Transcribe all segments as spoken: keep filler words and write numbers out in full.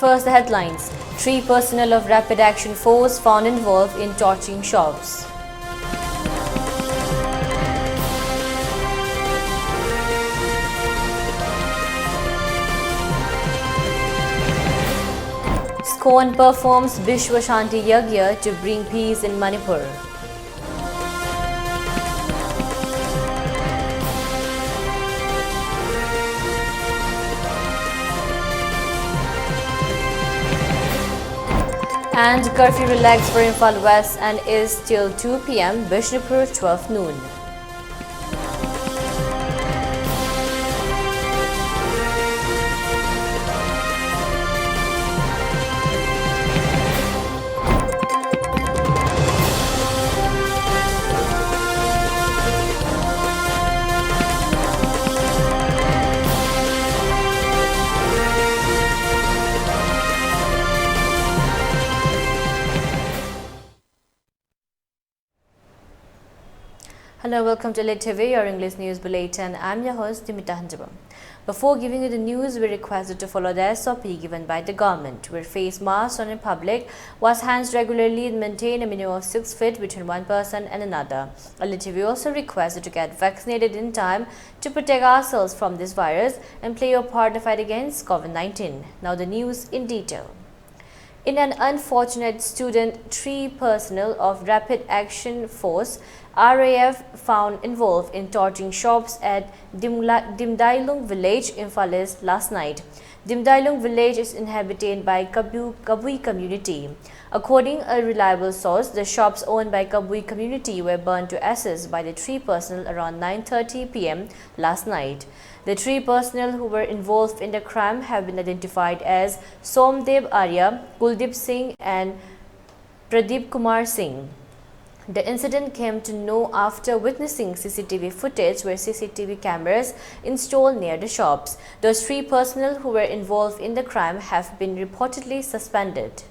First, the headlines. Three personnel of Rapid Action Force found involved in torching shops. SCOAN performs Bishwa Shanti Yagya to bring peace in Manipur. And curfew relaxed for Imphal West and East till two p.m., Bishnupur twelve noon. Hello, welcome to L T V, your English news bulletin. I'm your host, Dimita Hanjabam. Before giving you the news, we request you to follow the S O P given by the government. Wear face masks on in public, wash hands regularly, and maintain a minimum of six feet between one person and another. L T V also requests you to get vaccinated in time to protect ourselves from this virus and play your part in the fight against COVID nineteen. Now, the news in detail. In an unfortunate student, three personnel of Rapid Action Force, R A F, found involved in torching shops at Dimla- Dimdailung village, Imphal East, last night. Dimdailung village is inhabited by Kabu- Kabui community. According a reliable source, the shops owned by Kabui community were burned to ashes by the three personnel around nine thirty p.m. last night. The three personnel who were involved in the crime have been identified as Somdev Arya, Kuldeep Singh, and Pradeep Kumar Singh. The incident came to know after witnessing C C T V footage where C C T V cameras installed near the shops. Those three personnel who were involved in the crime have been reportedly suspended.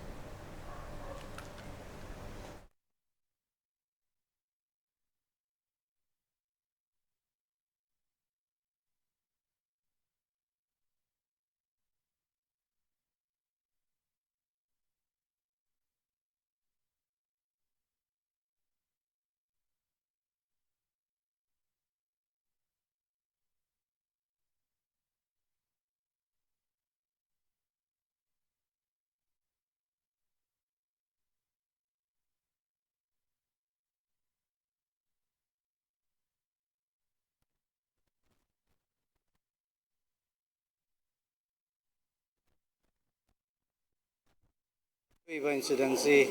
ꯊꯣꯛꯏꯕ ꯏꯟꯁꯤꯗꯦꯟꯁꯤ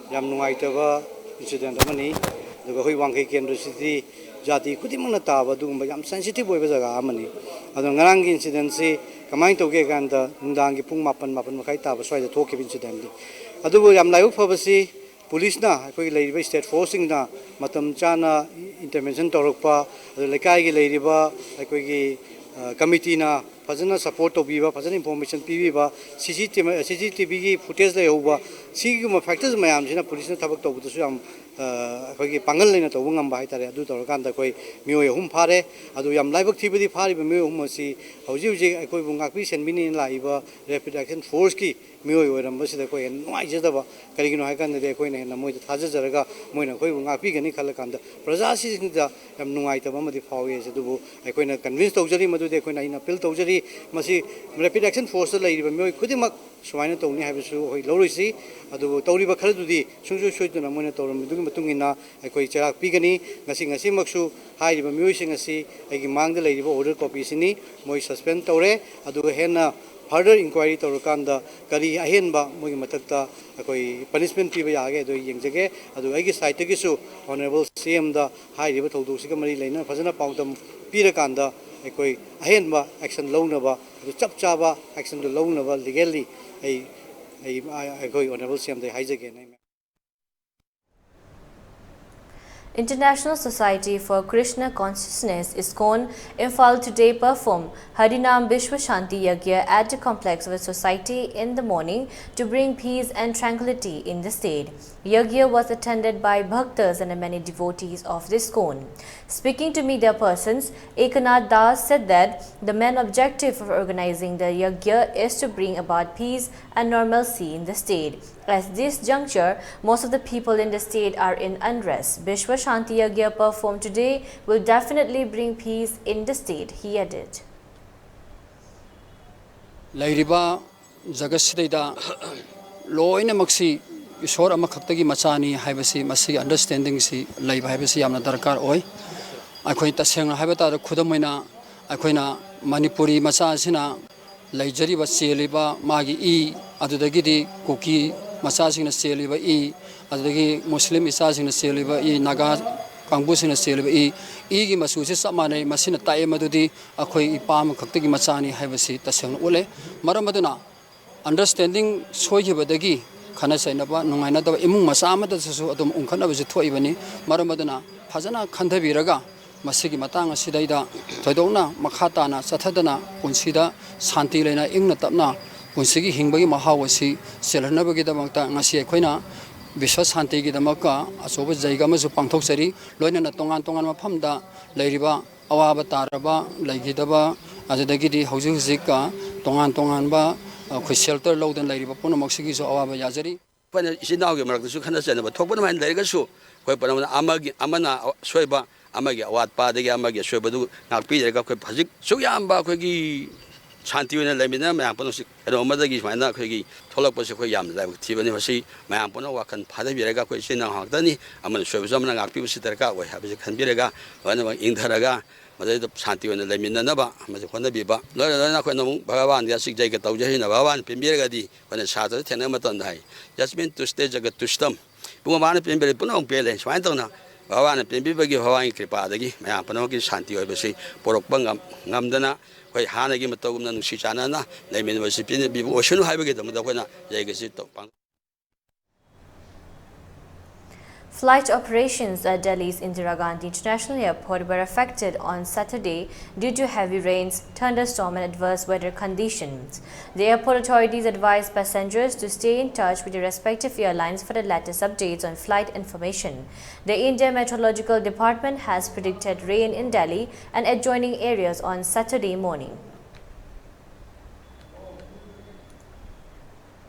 ꯌꯥꯝ ꯅꯨꯡꯉꯥꯏꯇꯕ incident ꯑꯃꯅꯤ꯫ ꯑꯗꯨꯒ ꯑꯩꯈꯣꯏ ꯋꯥꯡꯈꯩ ꯀꯦꯟꯗ꯭ꯔꯁꯤꯗꯤ ꯖꯥꯇꯤ ꯈꯨꯗꯤꯡꯃꯛꯅ ꯇꯥꯕ ꯑꯗꯨꯒꯨꯝꯕ ꯌꯥꯝ ꯁꯦꯟꯁꯤꯇꯤꯚ ꯑꯣꯏꯕ ꯖꯒꯥ ꯑꯃꯅꯤ꯫ ꯑꯗꯨꯅ ꯉꯔꯥꯡꯒꯤ ꯏꯟꯁꯤꯗꯦꯟꯁꯤ ꯀꯃꯥꯏꯅ ꯇꯧꯒꯦ ꯀꯥꯟꯗ ꯅꯨꯡꯗꯥꯡꯒꯤ ꯄꯨꯡ ꯃꯥꯄꯟ, ꯃꯥꯄꯟ ꯃꯈꯥꯏ ꯇꯥꯕ ꯁ꯭ꯋꯥꯏꯗ ꯊꯣꯛꯈꯤꯕ ꯏꯟꯁꯤꯗꯦꯟꯅꯤ꯫ ꯑꯗꯨꯕꯨ ꯌꯥꯝ ꯂꯥꯏꯕꯛ ꯐꯕꯁꯤ ꯄꯨꯂꯤꯁꯅ, ꯑꯩꯈꯣꯏꯒꯤ ꯂꯩꯔꯤꯕ ꯁ꯭ꯇꯦꯠ ꯐꯣꯔꯁꯁꯤꯡꯅ ꯃꯇꯝ ꯆꯥꯅ ꯏꯟꯇꯔꯚꯦꯟꯁꯟ ꯇꯧꯔꯛꯄ, ꯑꯗꯨ ꯂꯩꯀꯥꯏꯒꯤ ꯂꯩꯔꯤꯕ ꯑꯩꯈꯣꯏꯒꯤ, ꯑ, ꯀꯃꯤꯇꯤꯅ ꯐꯖꯅ ꯁꯄꯣꯔꯠ ꯇꯧꯕꯤꯕ, ꯐꯖꯅ ꯏꯟꯐꯣꯔꯃꯦꯁꯟ ꯄꯤꯕꯤꯕ, ꯁꯤ ꯁꯤ ꯇꯤ ꯚꯤ, ꯁꯤ ꯁꯤ ꯇꯤ ꯚꯤꯒꯤ ꯐꯨꯇꯦꯖ ꯂꯩꯍꯧꯕ, ꯁꯤꯒꯨꯝꯕ ꯐꯦꯛꯇꯔꯁ ꯃꯌꯥꯝꯁꯤꯅ ꯄꯨꯂꯤꯁꯅ ꯊꯕꯛ ꯇꯧꯕꯗꯁꯨ ꯌꯥꯝ, ꯑ, ꯑꯩꯈꯣꯏꯒꯤ ꯄꯥꯡꯒꯜ ꯂꯩꯅ ꯇꯧꯕ ꯉꯝꯕ ꯍꯥꯏꯇꯥꯔꯦ꯫ ꯑꯗꯨ ꯇꯧꯔꯀꯥꯟꯗ ꯑꯩꯈꯣꯏ ꯃꯤꯑꯣꯏ ꯑꯍꯨꯝ ꯐꯥꯔꯦ꯫ ꯑꯗꯨ ꯌꯥꯝ ꯂꯥꯏꯕꯛ ꯊꯤꯕꯗꯤ ꯐꯥꯔꯤꯕ ꯃꯤꯑꯣꯏ ꯑꯍꯨꯝ ꯑꯁꯤ ꯍꯧꯖꯤꯛ ꯍꯧꯖꯤꯛ ꯑꯩꯈꯣꯏꯕꯨ ꯉꯥꯛꯄꯤ ꯁꯦꯟꯕꯤꯅꯦꯅ ꯂꯥꯛꯏꯕ ꯔꯦꯄꯤꯗ ꯑꯦꯛꯁꯟ ꯐꯣꯔꯁꯀꯤ ꯃꯤꯑꯣꯏ ꯑꯣꯏꯔꯝꯕꯁꯤꯗ ꯑꯩꯈꯣꯏ ꯍꯦꯟꯅ ꯅꯨꯡꯉꯥꯏꯖꯗꯕ꯫ ꯀꯔꯤꯒꯤꯅꯣ ꯍꯥꯏ ꯀꯥꯟꯗꯗꯤ ꯑꯩꯈꯣꯏꯅ ꯍꯦꯟꯅ ꯃꯣꯏꯗ ꯊꯥꯖꯖꯔꯒ ꯃꯣꯏꯅ ꯑꯩꯈꯣꯏꯕꯨ ꯉꯥꯛꯄꯤꯒꯅꯤ ꯈꯜꯂ ꯀꯥꯟꯗ ꯄ꯭ꯔꯖꯥꯁꯤꯡꯗ ꯌꯥꯝ ꯅꯨꯡꯉꯥꯏꯇꯕ ꯑꯃꯗꯤ ꯐꯥꯎꯏ꯫ ꯑꯗꯨꯕꯨ ꯑꯩꯈꯣꯏꯅ ꯀꯟꯚꯤꯟꯁ ꯇꯧꯖꯔꯤ, ꯃꯗꯨꯗꯤ ꯑꯩꯈꯣꯏꯅ, ꯑꯩꯅ ꯑꯄꯤꯜ ꯇꯧꯖꯔꯤ, ꯃꯁꯤ ꯔꯦꯄꯤꯗ ꯑꯦꯛꯁꯟ ꯐꯣꯔꯁꯇ ꯂꯩꯔꯤꯕ ꯃꯤꯑꯣꯏ ꯈꯨꯗꯤꯡꯃꯛ ꯁꯨꯃꯥꯏꯅ ꯇꯧꯅꯤ ꯍꯥꯏꯕꯁꯨ ꯑꯩꯈꯣꯏ ꯂꯧꯔꯣꯏꯁꯤ꯫ ꯑꯗꯨꯕꯨ ꯇꯧꯔꯤꯕ ꯈꯔꯗꯨꯗꯤ ꯁꯨꯡꯁꯣꯏ ꯁꯣꯏꯗꯅ ꯃꯣꯏꯅ ꯇꯧꯔꯝꯃꯤꯗꯨꯒꯤ ꯃꯇꯨꯡ ꯏꯟꯅ ꯑꯩꯈꯣꯏ ꯆꯩꯔꯥꯛ ꯄꯤꯒꯅꯤ꯫ ꯉꯁꯤ, ꯉꯁꯤꯃꯛꯁꯨ ꯍꯥꯏꯔꯤꯕ ꯃꯤꯑꯣꯏꯁꯤꯡ ꯑꯁꯤ ꯑꯩꯒꯤ ꯃꯥꯡꯗ ꯂꯩꯔꯤꯕ ꯑꯣꯔꯗꯔ ꯀꯣꯄꯤꯁꯤꯅꯤ, ꯃꯣꯏ ꯁꯁꯄꯦꯟ ꯇꯧꯔꯦ꯫ ꯑꯗꯨꯒ ꯍꯦꯟꯅ ꯐꯔꯗꯔ ꯏꯟꯀ꯭ꯋꯥꯏꯔꯤ ꯇꯧꯔꯀꯥꯟꯗ ꯀꯔꯤ ꯑꯍꯦꯟꯕ ꯃꯣꯏꯒꯤ ꯃꯊꯛꯇ ꯑꯩꯈꯣꯏ ꯄꯅꯤꯁꯃꯦꯟ ꯄꯤꯕ ꯌꯥꯒꯦ ꯑꯗꯨ ꯌꯦꯡꯖꯒꯦ꯫ ꯑꯗꯨꯒ ꯑꯩꯒꯤ ꯁꯥꯏꯠꯇꯒꯤꯁꯨ ꯑꯣꯅꯔꯦꯕꯜ ꯁꯤ ꯑꯦꯝꯗ ꯍꯥꯏꯔꯤꯕ ꯊꯧꯗꯣꯛꯁꯤꯒ ꯃꯔꯤ ꯂꯩꯅꯅ ꯐꯖꯅ ꯄꯥꯎꯗꯝ ꯄꯤꯔꯀꯥꯟꯗ ꯑꯩꯈꯣꯏ ꯑꯍꯦꯟꯕ ꯑꯦꯛꯁꯟ ꯂꯧꯅꯕ, ꯑꯗꯨ ꯆꯞ ꯆꯥꯕ ꯑꯦꯛꯁꯟꯗꯨ ꯂꯧꯅꯕ ꯂꯤꯒꯦꯜꯂꯤ ꯑꯩ, ꯑꯩ, ꯑꯩꯈꯣꯏ ꯑꯣꯅꯔꯦꯕꯜ ꯁꯤ ꯑꯦꯝꯗ ꯍꯥꯏꯖꯒꯦꯅ꯫ International Society for Krishna Consciousness, ISKCON, Imphal today performed Harinam Vishwa Shanti Yagya at the complex of the society in the morning to bring peace and tranquility in the state. Yagya was attended by bhaktas and many devotees of the ISKCON. Speaking to media persons, Ekanath Das said that the main objective of organizing the Yagya is to bring about peace and normalcy in the state. At this juncture, most of the people in the state are in unrest. Vishwa Shanti Yagya performed today will definitely bring peace in the state, he added. ꯂꯩꯔꯤꯕ ꯖꯒꯠꯁꯤꯗꯩꯗ ꯂꯣꯏꯅꯃꯛꯁꯤ ꯏꯁꯣꯔ ꯑꯃꯈꯛꯇꯒꯤ ꯃꯆꯥꯅꯤ ꯍꯥꯏꯕꯁꯤ, ꯃꯁꯤꯒꯤ ꯑꯟꯗꯔꯁ꯭ꯇꯦꯟꯗꯤꯡꯁꯤ ꯂꯩꯕ ꯍꯥꯏꯕꯁꯤ ꯌꯥꯝꯅ ꯗꯔꯀꯥꯔ ꯑꯣꯏ꯫ ꯑꯩꯈꯣꯏ ꯇꯁꯦꯡꯅ ꯍꯥꯏꯕ ꯇꯥꯔꯦ, ꯈꯨꯗꯝ ꯑꯣꯏꯅ ꯑꯩꯈꯣꯏꯅ ꯃꯅꯤꯄꯨꯔꯤ ꯃꯆꯥ ꯑꯁꯤꯅ ꯂꯩꯖꯔꯤꯕ, ꯆꯦꯜꯂꯤꯕ ꯃꯥꯒꯤ ꯏ ꯑꯗꯨꯗꯒꯤꯗꯤ ꯀꯨꯀꯤ ꯃꯆꯥꯁꯤꯡꯅ ꯆꯦꯜꯂꯤꯕ ꯏ, ꯑꯗꯨꯗꯒꯤ ꯃꯨꯁꯂꯤꯝ ꯏꯆꯥꯁꯤꯡꯅ ꯆꯦꯜꯂꯤꯕ ꯏ, ꯅꯥꯒꯥ ꯀꯥꯡꯕꯨꯁꯤꯡꯅ ꯆꯦꯜꯂꯤꯕ ꯏ, ꯏꯒꯤ ꯃꯆꯨꯁꯤ ꯆꯞ ꯃꯥꯟꯅꯩ꯫ ꯃꯁꯤꯅ ꯇꯥꯛꯑꯦ ꯃꯗꯨꯗꯤ ꯑꯩꯈꯣꯏ ꯏꯄꯥ ꯑꯃꯈꯛꯇꯒꯤ ꯃꯆꯥꯅꯤ ꯍꯥꯏꯕꯁꯤ ꯇꯁꯦꯡꯅ ꯎꯠꯂꯦ꯫ ꯃꯔꯝ ꯑꯗꯨꯅ understanding ꯁꯣꯏꯈꯤꯕꯗꯒꯤ ꯈꯠꯅ ꯆꯩꯅꯕ, ꯅꯨꯡꯉꯥꯏꯅꯗꯕ ꯏꯃꯨꯡ ꯃꯆꯥ ꯑꯃꯗꯁꯨ ꯑꯗꯨꯝ ꯎꯪꯈꯠꯅꯕꯁꯨ ꯊꯣꯛꯏꯕꯅꯤ꯫ ꯃꯔꯝ ꯑꯗꯨꯅ ꯐꯖꯅ ꯈꯟꯊꯕꯤꯔꯒ ꯃꯁꯤꯒꯤ ꯃꯇꯥꯡ ꯑꯁꯤꯗꯩꯗ ꯊꯣꯏꯗꯣꯛꯅ ꯃꯈꯥ ꯇꯥꯅ ꯆꯠꯊꯗꯅ ꯄꯨꯟꯁꯤꯗ ꯁꯥꯟꯇꯤ ꯂꯩꯅ ꯏꯪꯅ ꯇꯞꯅ ꯄꯨꯟꯁꯤꯒꯤ ꯍꯤꯡꯕꯒꯤ ꯃꯍꯥꯎ ꯑꯁꯤ ꯆꯦꯜꯍꯟꯅꯕꯒꯤꯗꯃꯛꯇ ꯉꯁꯤ ꯑꯩꯈꯣꯏꯅ ꯕꯤꯁ꯭ꯋ ꯁꯥꯟꯇꯤꯒꯤꯗꯃꯛꯇ ꯑꯆꯧꯕ ꯖꯩꯒ ꯑꯃꯁꯨ ꯄꯥꯡꯊꯣꯛꯆꯔꯤ꯫ ꯂꯣꯏꯅꯅ ꯇꯣꯉꯥꯟ ꯇꯣꯉꯥꯟꯕ ꯃꯐꯝꯗ ꯂꯩꯔꯤꯕ ꯑꯋꯥꯕ ꯇꯥꯔꯕ, ꯂꯩꯈꯤꯗꯕ, ꯑꯗꯨꯗꯒꯤꯗꯤ ꯍꯧꯖꯤꯛ ꯍꯧꯖꯤꯛ, ꯑ, ꯇꯣꯉꯥꯟ ꯇꯣꯉꯥꯟꯕ, ꯑ, ꯑꯩꯈꯣꯏ shelter ꯂꯧꯗꯨꯅ ꯂꯩꯔꯤꯕ ꯄꯨꯝꯅꯃꯛꯁꯤꯒꯤꯁꯨ ꯑꯋꯥꯕ ꯌꯥꯖꯔꯤ꯫ ꯑꯩꯈꯣꯏꯅ ꯏꯆꯤꯟ ꯏꯅꯥꯎꯒꯤ ꯃꯔꯛꯇꯁꯨ ꯈꯠꯅ ꯆꯩꯅꯕ ꯊꯣꯛꯄ ꯑꯗꯨꯃꯥꯏꯅ ꯂꯩꯔꯒꯁꯨ, ꯑꯩꯈꯣꯏ ꯄꯨꯝꯅꯃꯛꯅ ꯑꯃꯒꯤ, ꯑꯃꯅ ꯑꯁꯣꯏꯕ, ꯑꯃꯒꯤ ꯑꯋꯥꯠꯄ, ꯑꯗꯒꯤ ꯑꯃꯒꯤ ꯑꯁꯣꯏꯕꯗꯨ ꯉꯥꯛꯄꯤꯔꯒ ꯑꯩꯈꯣꯏ ꯍꯧꯖꯤꯛ ꯁꯨꯛ ꯌꯥꯝꯕ ꯑꯩꯈꯣꯏꯒꯤ ꯁꯥꯟꯇꯤ ꯑꯣꯏꯅ ꯂꯩꯃꯤꯟꯅ ꯃꯌꯥꯝ ꯄꯨꯝꯅꯃꯛꯁꯤ ꯀꯩꯅꯣ ꯑꯃꯗꯒꯤ ꯁꯨꯃꯥꯏꯅ ꯑꯩꯈꯣꯏꯒꯤ ꯊꯣꯛꯂꯛꯄꯁꯦ ꯑꯩꯈꯣꯏ ꯌꯥꯝꯅ ꯂꯥꯏꯕꯛ ꯊꯤꯕꯅꯤ꯫ ꯃꯁꯤ ꯃꯌꯥꯝ ꯄꯨꯝꯅꯃꯛ ꯋꯥꯈꯜ ꯐꯥꯊꯕꯤꯔꯒ ꯑꯩꯈꯣꯏ ꯏꯆꯤꯟ ꯏꯅꯥꯎ ꯉꯥꯛꯇꯅꯤ, ꯑꯃꯅ ꯁꯣꯏꯕꯁꯨ ꯑꯃꯅ ꯉꯥꯛꯄꯤꯕꯁꯤ ꯗꯔꯀꯥꯔ ꯑꯣꯏ ꯍꯥꯏꯕꯁꯤ ꯈꯟꯕꯤꯔꯒ ꯂꯣꯏꯅꯃꯛ ꯏꯪꯊꯔꯒ ꯃꯗꯩꯗ ꯁꯥꯟꯇꯤ ꯑꯣꯏꯅ ꯂꯩꯃꯤꯟꯅꯅꯕ ꯑꯃꯁꯨ ꯍꯣꯠꯅꯕꯤꯕ꯫ ꯂꯣꯏꯅ ꯂꯣꯏꯅ ꯑꯩꯈꯣꯏꯅ ꯑꯃꯨꯛ ꯚꯒꯋꯥꯟꯒꯤ ꯑꯁꯤꯒꯤ ꯖꯩꯒ ꯇꯧꯖꯩ ꯍꯥꯏꯅ ꯚꯒꯋꯥꯟ ꯄꯦꯟꯕꯤꯔꯒꯗꯤ ꯑꯩꯈꯣꯏꯅ ꯁꯥꯇ꯭ꯔ ꯊꯦꯡꯅꯕ ꯃꯇꯝꯗ ꯍꯥꯏ, "ꯌꯁꯃꯤꯟ ꯇꯨꯁꯇꯦ ꯖꯒꯠ ꯇꯨꯁꯇꯝ", ꯏꯕꯨꯡꯉꯣ ꯃꯥꯅ ꯄꯦꯟꯕꯤꯔꯦ ꯄꯨꯝꯅꯃꯛ ꯄꯦꯜꯂꯦ꯫ ꯁꯨꯃꯥꯏꯅ ꯇꯧꯅ ꯚꯒꯋꯥꯟꯅ ꯄꯦꯟꯕꯤꯕꯒꯤ, ꯚꯒꯋꯥꯟꯒꯤ ꯀ꯭ꯔꯤꯄꯥꯗꯒꯤ ꯃꯌꯥꯝ ꯄꯨꯝꯅꯃꯛꯀꯤ ꯁꯥꯟꯇꯤ ꯑꯣꯏꯕꯁꯤ ꯄꯣꯔꯛꯄ ꯉꯝ-, ꯉꯝꯗꯅ ꯑꯩꯈꯣꯏ ꯍꯥꯟꯅꯒꯤ ꯃꯇꯧꯒꯨꯝꯅ ꯅꯨꯡꯁꯤ ꯆꯥꯟꯅꯅ ꯂꯩꯃꯤꯟꯅꯕꯁꯤ ꯄꯤꯕꯤꯕ ꯑꯣꯏꯁꯅꯨ ꯍꯥꯏꯕꯒꯤꯗꯃꯛꯇ ꯑꯩꯈꯣꯏꯅ ꯖꯩꯒꯁꯤ ꯇꯧ-, ꯄꯥꯡ-, Flight operations at Delhi's Indira Gandhi International Airport were affected on Saturday due to heavy rains, thunderstorm and adverse weather conditions. The airport authorities advised passengers to stay in touch with their respective airlines for the latest updates on flight information. The India Meteorological Department has predicted rain in Delhi and adjoining areas on Saturday morning.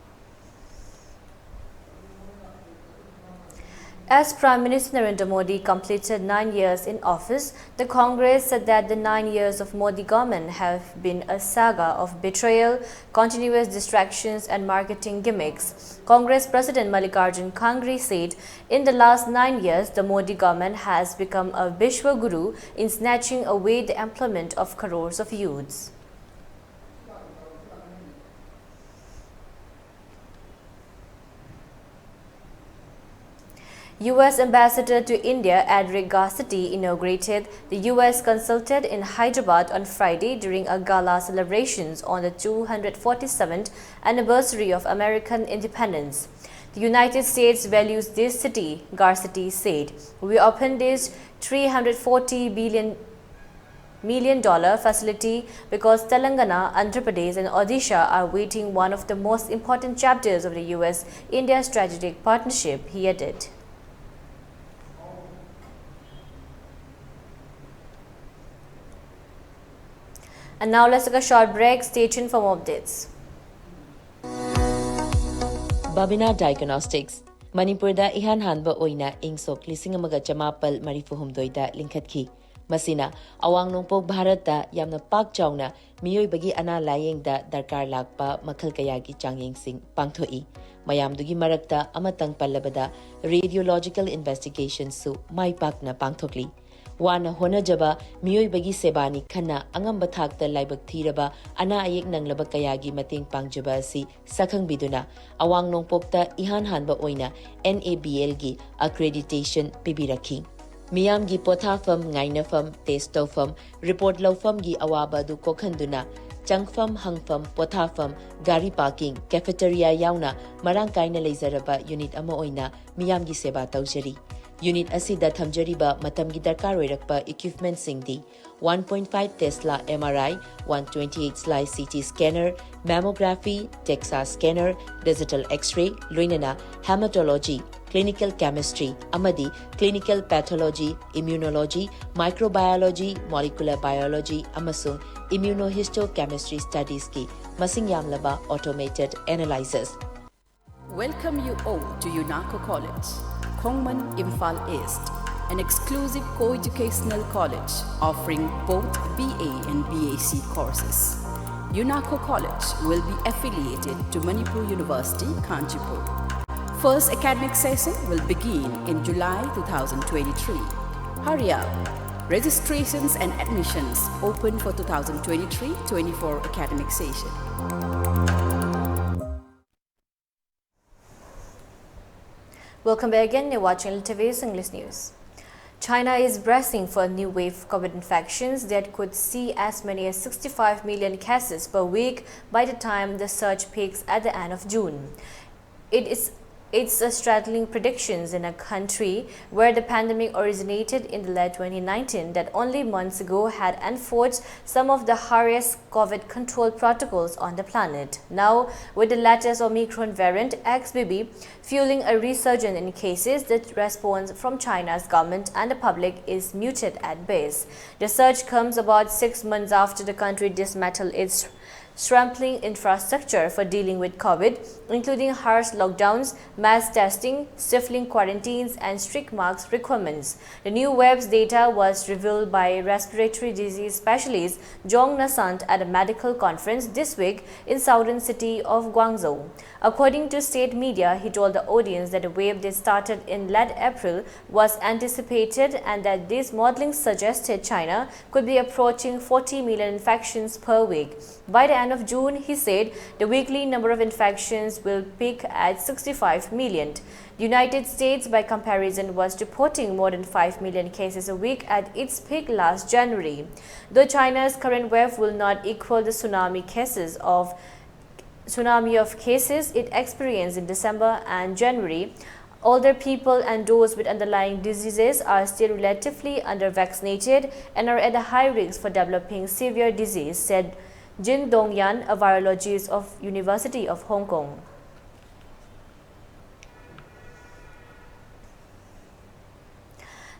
As Prime Minister Narendra Modi completed nine years in office, the Congress said that the nine years of Modi government have been a saga of betrayal, continuous distractions and marketing gimmicks. Congress President Mallikarjun Kharge said, in the last nine years, the Modi government has become a Vishwa Guru in snatching away the employment of crores of youths. U S Ambassador to India Adric Garcetti inaugurated the U S consulate in Hyderabad on Friday during a gala celebrations on the two hundred forty-seventh anniversary of American independence. "The United States values this city," Garcetti said. "We opened this three hundred forty billion million dollar facility because Telangana, Andhra Pradesh, and Odisha are waiting one of the most important chapters of the U S India strategic partnership," he added. And now let's take a short break. Stay tuned for more updates. Babina Diagnostics, ꯃꯅꯤꯄꯨꯔꯗ ꯏꯍꯥꯟ ꯍꯥꯟꯕ ꯑꯣꯏꯅ ꯏꯪ ꯁꯣꯛ ꯂꯤꯁꯤꯡ ꯑꯃꯒ ꯆꯃꯥꯄꯜ ꯃꯔꯤꯐꯨ ꯍꯨꯝꯗꯣꯏꯗ ꯂꯤꯡꯈꯠꯈꯤ꯫ ꯃꯁꯤꯅ ꯑꯋꯥꯡ ꯅꯣꯡꯄꯣꯛ ꯚꯥꯔꯠꯇ ꯌꯥꯝꯅ ꯄꯥꯛ ꯆꯥꯎꯅ ꯃꯤꯑꯣꯏꯕꯒꯤ ꯑꯅꯥ ꯂꯥꯌꯦꯡꯗ ꯗꯔꯀꯥꯔ ꯂꯥꯛꯄ ꯃꯈꯜ ꯀꯌꯥꯒꯤ ꯆꯥꯡꯌꯦꯡꯁꯤꯡ ꯄꯥꯡꯊꯣꯛꯏ꯫ ꯃꯌꯥꯝꯗꯨꯒꯤ ꯃꯔꯛꯇ ꯑꯃꯇꯪ ꯄꯜꯂꯕꯗ, radiological investigationꯁꯨ ꯃꯥꯏ ꯄꯥꯛꯅ ꯄꯥꯡꯊꯣꯛꯂꯤ꯫ ꯋꯥꯅ ꯍꯣꯠꯅꯖꯕ ꯃꯤꯑꯣꯏꯕꯒꯤ ꯁꯦꯕꯥꯅꯤ ꯈꯟꯅ ꯑꯉꯝꯕ ꯊꯥꯛꯇ ꯂꯥꯏꯕꯛ ꯊꯤꯔꯕ ꯑꯅꯥ ꯑꯌꯦꯛ ꯅꯪꯂꯕ ꯀꯌꯥꯒꯤ ꯃꯇꯦꯡ ꯄꯥꯡꯖꯕ ꯑꯁꯤ ꯁꯛꯈꯪꯕꯤꯗꯨꯅ, ꯑꯋꯥꯡ ꯅꯣꯡꯄꯣꯛꯇ ꯏꯍꯥꯟ ꯍꯥꯟꯕ ꯑꯣꯏꯅ NABLꯒꯤ accreditation ꯄꯤꯕꯤꯔꯛꯈꯤ꯫ ꯃꯤꯌꯥꯝꯒꯤ ꯄꯣꯊꯥꯐꯝ, ꯉꯥꯏꯅꯐꯝ, test ꯇꯧꯐꯝ, report ꯂꯧꯐꯝꯒꯤ ꯑꯋꯥꯕ ꯑꯗꯨ ꯀꯣꯛꯍꯟꯗꯨꯅ, ꯆꯪꯐꯝ, ꯍꯪꯐꯝ, ꯄꯣꯊꯥꯐꯝ, ꯒꯥꯔꯤ parking, cafeteria ꯌꯥꯎꯅ ꯃꯔꯥꯡ ꯀꯥꯏꯅ ꯂꯩꯖꯔꯕ unit ꯑꯃ ꯑꯣꯏꯅ ꯃꯤꯌꯥꯝꯒꯤ ꯁꯦꯕꯥ ꯇꯧꯖꯔꯤ꯫ Unit ꯑꯁꯤꯗ ꯊꯝꯖꯔꯤꯕ ꯃꯇꯝꯒꯤ ꯗꯔꯀꯥꯔ ꯑꯣꯏꯔꯛꯄ equipmentꯁꯤꯡꯗꯤ: one point five Tesla MRI, one twenty-eight slice CT scanner, mammography, DEXA scanner, digital X-ray, ꯂꯣꯏꯅꯅ hematology, clinical chemistry ꯑꯃꯗꯤ clinical pathology, immunology, microbiology, molecular biology ꯑꯃꯁꯨꯡ immunohistochemistry studiesꯀꯤ ꯃꯁꯤꯡ ꯌꯥꯝꯂꯕ automated analyzers꯫ Welcome you all to UNACO College, Khongman, Imphal East, an exclusive co-educational college offering both BA and BSc courses. UNACO College will be affiliated to Manipur University, Kanchipur. First academic session will begin in July two thousand twenty-three. Hurry up! Registrations and admissions open for two thousand twenty-three twenty-four academic session. Welcome back again. You're watching L T V's English News. China is bracing for a new wave of COVID infections that could see as many as sixty-five million cases per week by the time the surge peaks at the end of June. It is it's a startling predictions in a country where the pandemic originated in the late twenty nineteen that only months ago had enforced some of the harshest COVID control protocols on the planet. Now, with the latest Omicron variant X B B fueling a resurgence in cases, the response from China's government and the public is muted at best. The surge comes about six months after the country dismantled its shambling infrastructure for dealing with COVID, including harsh lockdowns, mass testing, stifling quarantines, and strict mask requirements. The new web's data was revealed by respiratory disease specialist Zhong Nasant at a medical conference this week in southern city of Guangzhou. According to state media, he told the audience that the wave that started in late April was anticipated and that this modeling suggested China could be approaching forty million infections per week. By the end of June, he said, the weekly number of infections will peak at sixty-five million. The United States, by comparison, was reporting more than five million cases a week at its peak last January. Though China's current wave will not equal the tsunami cases of tsunami of cases it experienced in December and January, older people and those with underlying diseases are still relatively under-vaccinated and are at a high risk for developing severe disease, said Jin Dongyan, a virologist of University of Hong Kong.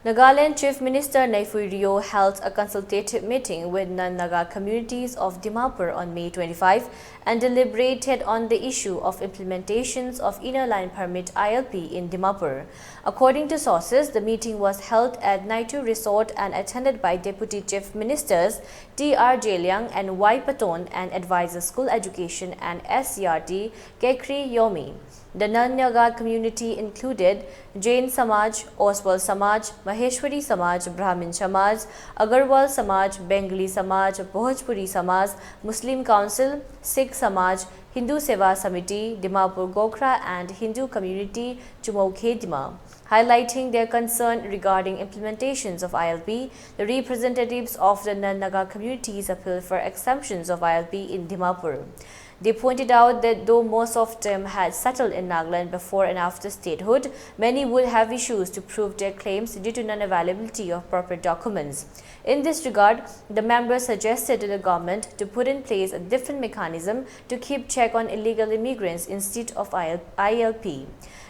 Nagaland Chief Minister Neiphiu Rio held a consultative meeting with non-Naga communities of Dimapur on May twenty-five and deliberated on the issue of implementations of Inner Line Permit, I L P, in Dimapur. According to sources, the meeting was held at Naitu Resort and attended by Deputy Chief Ministers T R Zeliang and Y Patton and Advisor School Education and S C R T Kekri Yomi. The non-Naga community included Jain Samaj, Oswal Samaj, Maheshwari Samaj, Brahmin Samaj, Agarwal Samaj, Bengali Samaj, Bhojpuri Samaj, Muslim Council, Sikh Samaj, Hindu Seva Samiti, Dimapur Gokhra and Hindu community Chumoukedima. Highlighting their concern regarding implementations of I L P, the representatives of the non-Naga communities appealed for exemptions of I L P in Dimapur. They pointed out that though most of them had settled in Nagaland before and after statehood, many would have issues to prove their claims due to non-availability of proper documents. In this regard, the members suggested to the government to put in place a different mechanism to keep check on illegal immigrants instead of I L P.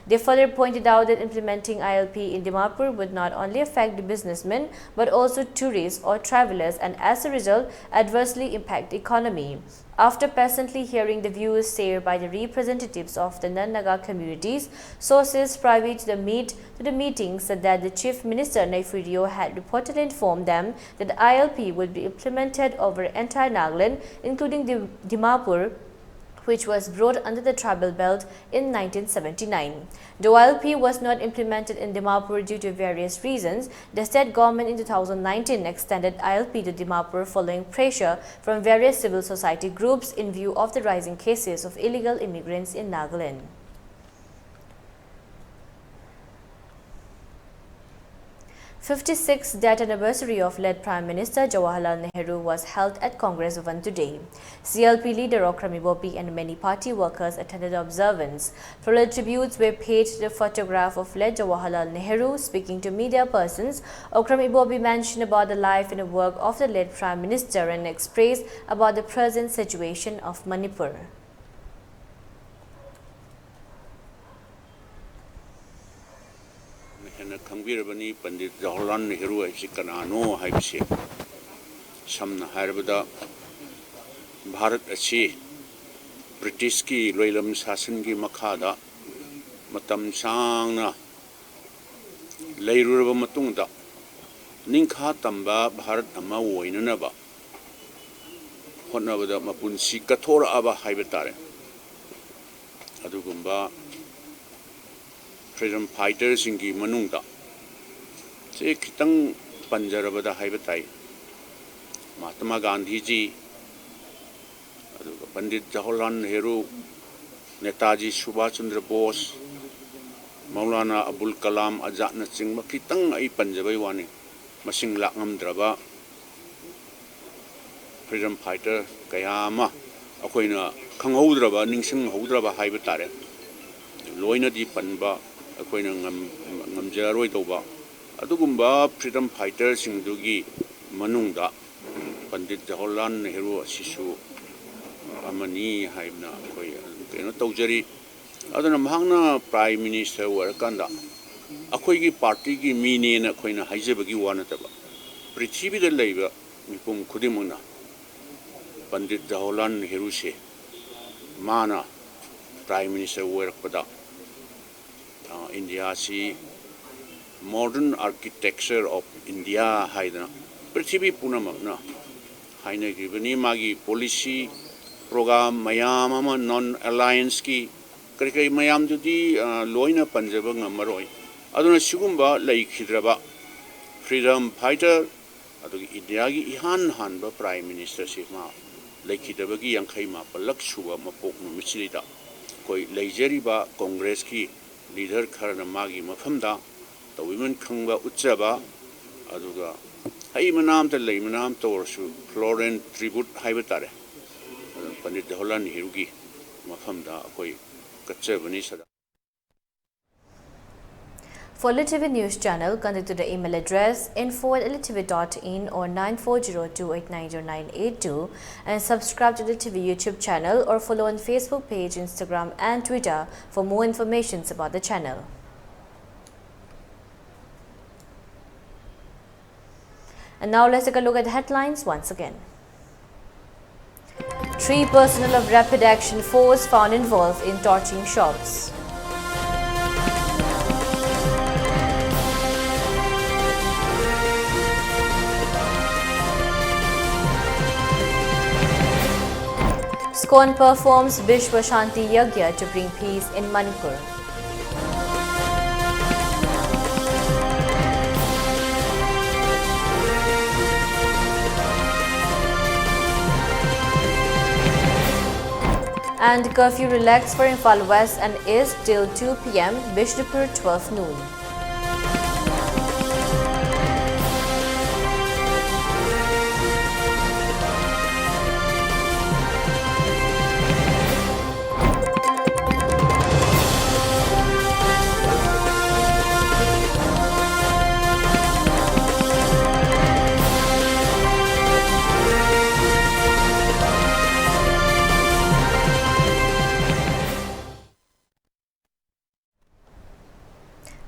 They further pointed out that implementing I L P in Dimapur would not only affect the businessmen but also tourists or travelers, and as a result, adversely impact the economy. After patiently hearing the views shared by the representatives of the non-Naga communities, sources privy to the meet to the meeting said that the Chief Minister Neiphiu Rio had reportedly informed them that the I L P would be implemented over entire Nagaland, including the Dimapur, which was brought under the tribal belt in nineteen seventy-nine. The I L P was not implemented in Dimapur due to various reasons. The state government in two thousand nineteen extended I L P to Dimapur following pressure from various civil society groups in view of the rising cases of illegal immigrants in Nagaland. Fifty-sixth death anniversary of late Prime Minister Jawaharlal Nehru was held at Congress Bhavan today. C L P leader Okram Ibobi and many party workers attended observance. Floral tributes were paid to the photograph of late Jawaharlal Nehru. Speaking to media persons, Okram Ibobi mentioned about the life and work of the late Prime Minister and expressed about the present situation of Manipur. ꯍꯦꯟꯅ ꯈꯪꯕꯤꯔꯕꯅꯤ, ꯄꯟꯗꯤꯠ ꯖꯋꯥꯍꯔꯂꯥꯜ ꯅꯦꯍꯔꯨ ꯍꯥꯏꯕꯁꯤ ꯀꯅꯥꯅꯣ ꯍꯥꯏꯕꯁꯦ꯫ ꯁꯝꯅ ꯍꯥꯏꯔꯕꯗ, ꯚꯥꯔꯠ ꯑꯁꯤ ꯕ꯭ꯔꯤꯇꯤꯁꯀꯤ ꯂꯣꯏꯂꯝ ꯁꯥꯁꯟꯒꯤ ꯃꯈꯥꯗ ꯃꯇꯝ ꯁꯥꯡꯅ ꯂꯩꯔꯨꯔꯕ ꯃꯇꯨꯡꯗ, ꯅꯤꯡꯈꯥ ꯇꯝꯕ ꯚꯥꯔꯠ ꯑꯃ ꯑꯣꯏꯅꯅꯕ ꯍꯣꯠꯅꯕꯗ ꯃꯄꯨꯟꯁꯤ ꯀꯠꯊꯣꯔꯛꯑꯕ ꯍꯥꯏꯕ ꯇꯥꯔꯦ꯫ ꯑꯗꯨꯒꯨꯝꯕ freedom fighterꯁꯤꯡꯒꯤ ꯃꯅꯨꯡꯗ ꯁꯤ ꯈꯤꯇꯪ ꯄꯟꯖꯔꯕꯗ ꯍꯥꯏꯕ ꯇꯥꯏ, ꯃꯍꯥꯇꯃꯥ ꯒꯥꯟꯙꯤꯖꯤ, ꯑꯗꯨꯒ ꯄꯟꯗꯤꯠ ꯖꯋꯥꯍꯔꯂꯥꯜ ꯅꯦꯍꯔꯨ, ꯅꯦꯇꯥꯖꯤ ꯁꯨꯚꯥꯁ ꯆꯟꯗ꯭ꯔ ꯕꯣꯁ, ꯃꯧꯂꯥꯅꯥ ꯑꯕꯨꯜ ꯀꯂꯥꯝ ꯑꯖꯥꯗꯅꯆꯤꯡꯕ ꯈꯤꯇꯪ ꯑꯩ ꯄꯟꯖꯕꯩ ꯋꯥꯅꯤ, ꯃꯁꯤꯡ ꯂꯥꯛꯉꯝꯗ꯭ꯔꯕ ꯐ꯭ꯔꯤꯗꯝ ꯐꯥꯏꯇꯔ ꯀꯌꯥ ꯑꯃ ꯑꯩꯈꯣꯏꯅ ꯈꯪꯍꯧꯗ꯭ꯔꯕ, ꯅꯤꯡꯁꯤꯡꯍꯧꯗ꯭ꯔꯕ ꯍꯥꯏꯕ ꯇꯥꯔꯦ꯫ ꯂꯣꯏꯅꯗꯤ ꯄꯟꯕ ꯑꯩꯈꯣꯏꯅ ꯉꯝ-, ꯉꯝꯖꯔꯔꯣꯏꯗꯧꯕ ꯑꯗꯨꯒꯨꯝꯕ ꯐ꯭ꯔꯤꯗꯝ ꯐꯥꯏꯇꯔꯁꯤꯡꯗꯨꯒꯤ ꯃꯅꯨꯡꯗ ꯄꯟꯗꯤꯠ ꯖꯋꯥꯍꯔꯂꯥꯜ ꯅꯦꯍꯔꯨ ꯑꯁꯤꯁꯨ ꯑꯃꯅꯤ ꯍꯥꯏꯗꯅ ꯑꯩꯈꯣꯏ ꯑꯗꯨꯝ ꯀꯩꯅꯣ ꯇꯧꯖꯔꯤ꯫ ꯑꯗꯨꯅ ꯃꯍꯥꯛꯅ ꯄ꯭ꯔꯥꯏꯝ ꯃꯤꯅꯤꯁꯇꯔ ꯑꯣꯏꯔꯀꯥꯟꯗ ꯑꯩꯈꯣꯏꯒꯤ ꯄꯥꯔꯇꯤꯒꯤ ꯃꯤꯅꯦꯅ ꯑꯩꯈꯣꯏꯅ ꯍꯥꯏꯖꯕꯒꯤ ꯋꯥ ꯅꯠꯇꯕ, ꯄ꯭ꯔꯤꯊꯤꯕꯤꯗ ꯂꯩꯕ ꯃꯤꯄꯨꯝ ꯈꯨꯗꯤꯡꯃꯛꯅ ꯄꯟꯗꯤꯠ ꯖꯋꯥꯍꯔꯂꯥꯜ ꯅꯦꯍꯔꯨꯁꯦ ꯃꯥꯅ ꯄ꯭ꯔꯥꯏꯝ ꯃꯤꯅꯤꯁꯇꯔ ꯑꯣꯏꯔꯛꯄꯗ, ꯑ, ꯏꯟꯗꯤꯌꯥꯁꯤ modern architecture of India ꯍꯥꯏꯗꯅ ꯄ꯭ꯔꯤꯊꯤꯕꯤ ꯄꯨꯝꯅꯃꯛꯅ ꯍꯥꯏꯅꯈꯤꯕꯅꯤ꯫ ꯃꯥꯒꯤ ꯄꯣꯂꯤꯁꯤ ꯄ꯭ꯔꯣꯒ꯭ꯔꯥꯝ ꯃꯌꯥꯝ ꯑꯃ, ꯅꯟ ꯑꯦꯂꯥꯌꯟꯁꯀꯤ ꯀꯔꯤ ꯀꯔꯤ ꯃꯌꯥꯝꯗꯨꯗꯤ, ꯑ, ꯂꯣꯏꯅ ꯄꯟꯖꯕ ꯉꯝꯃꯔꯣꯏ꯫ ꯑꯗꯨꯅ ꯁꯤꯒꯨꯝꯕ ꯂꯩꯈꯤꯗ꯭ꯔꯕ ꯐ꯭ꯔꯤꯗꯝ ꯐꯥꯏꯇꯔ, ꯑꯗꯨꯒ ꯏꯟꯗꯤꯌꯥꯒꯤ ꯏꯍꯥꯟ ꯍꯥꯟꯕ ꯄ꯭ꯔꯥꯏꯝ ꯃꯤꯅꯤꯁꯇꯔꯁꯤ ꯃꯥ ꯂꯩꯈꯤꯗꯕꯒꯤ ꯌꯥꯡꯈꯩ ꯃꯥꯄꯜꯂꯛ ꯁꯨꯕ ꯃꯄꯣꯛ ꯅꯨꯃꯤꯠꯁꯤꯗꯩꯗ ꯑꯩꯈꯣꯏ ꯂꯩꯖꯔꯤꯕ ꯀꯣꯡꯒ꯭ꯔꯦꯁꯀꯤ ꯂꯤꯗꯔ ꯈꯔꯅ ꯃꯥꯒꯤ ꯃꯐꯝꯗ ꯇꯧꯕꯤꯃꯟ ꯈꯪꯕ ꯎꯠꯆꯕ, ꯑꯗꯨꯒ ꯍꯩ ꯃꯅꯥ ꯑꯃꯇ ꯂꯩ ꯃꯅꯥ ꯑꯃꯇ ꯑꯣꯏꯔꯁꯨ floral tribute ꯍꯥꯏꯕ ꯇꯥꯔꯦ, ꯑꯗꯨ ꯄꯟꯗꯤꯠ ꯖꯋꯥꯍꯔꯂꯥꯜ ꯅꯦꯍꯔꯨꯒꯤ ꯃꯐꯝꯗ ꯑꯩꯈꯣꯏ ꯀꯠꯆꯕꯅꯤ ꯁꯗꯥ꯫ For L T V News Channel, contact to the email address info at L T V dot in or nine four zero two eight nine zero nine eight two, and subscribe to the L T V YouTube channel or follow on Facebook page, Instagram and Twitter for more informations about the channel. And now let's take a look at the headlines once again. Three personnel of Rapid Action Force found involved in torching shops. ISKCON performs Vishwa Shanti Yagya to bring peace in Manipur. And curfew relaxed for Imphal West and East till two p m, Bishnupur twelve noon.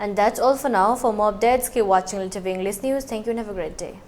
And that's all for now. For more updates, keep watching L T V English News. Thank you and have a great day.